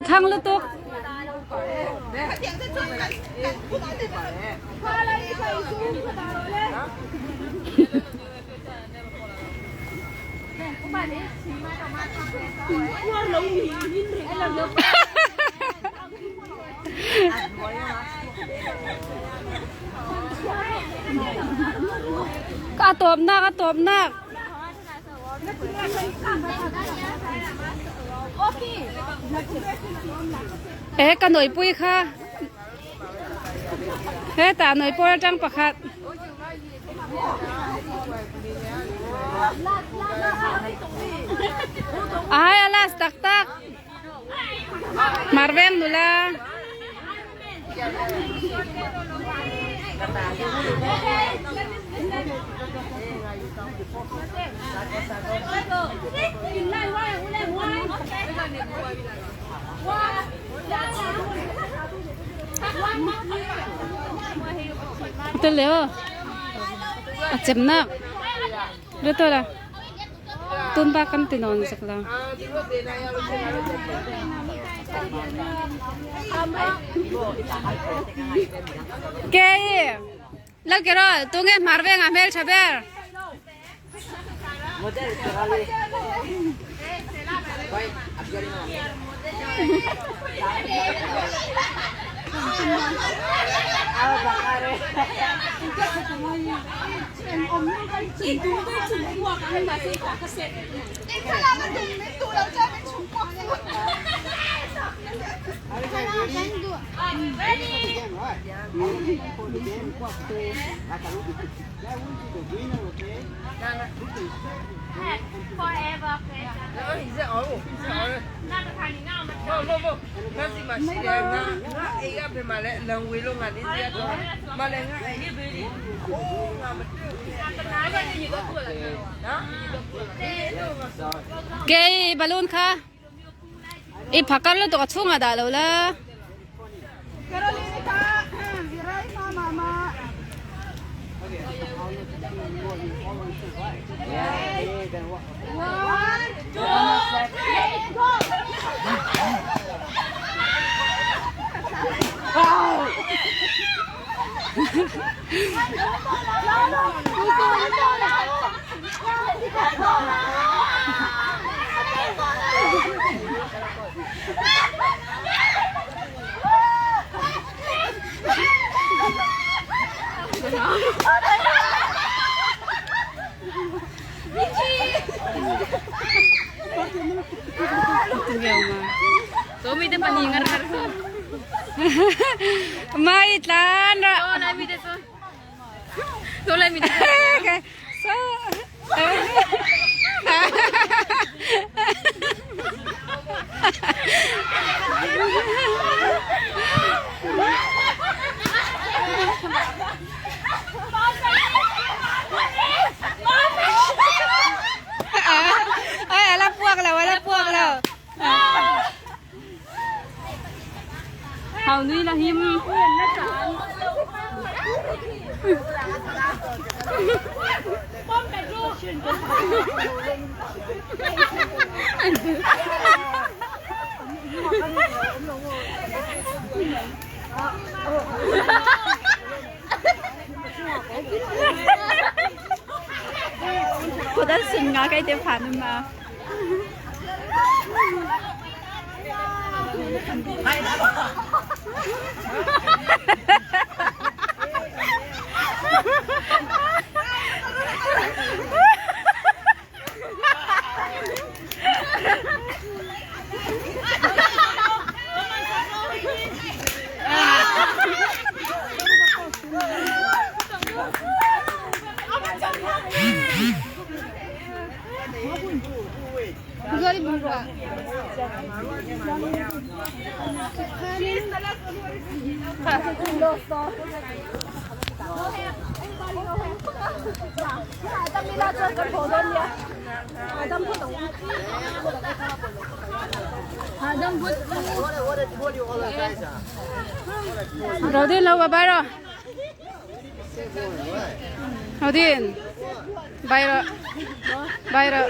Thang lutuk. Ka tawpnak a tawpnak. Eh ka noi pui kha. He ta noi pawl atang pakhat. Ai alas tak tak. Marveng nula. Tel leo. A cemnak. Betul lah. Tun ba kan tinon sak la. Ke lal ke ro tu nge mar ve nga mel thaber. Ke balloon kha i phakar lo tuk a chungah dah lo la. Mai tlan ra. So Ai ala puak lo ala puak lo. Hau nui la him. 覺得順眼雞點飯啊嘛。 Rodin lo ba bai ro. Rodin. Bai ro. Bai ro.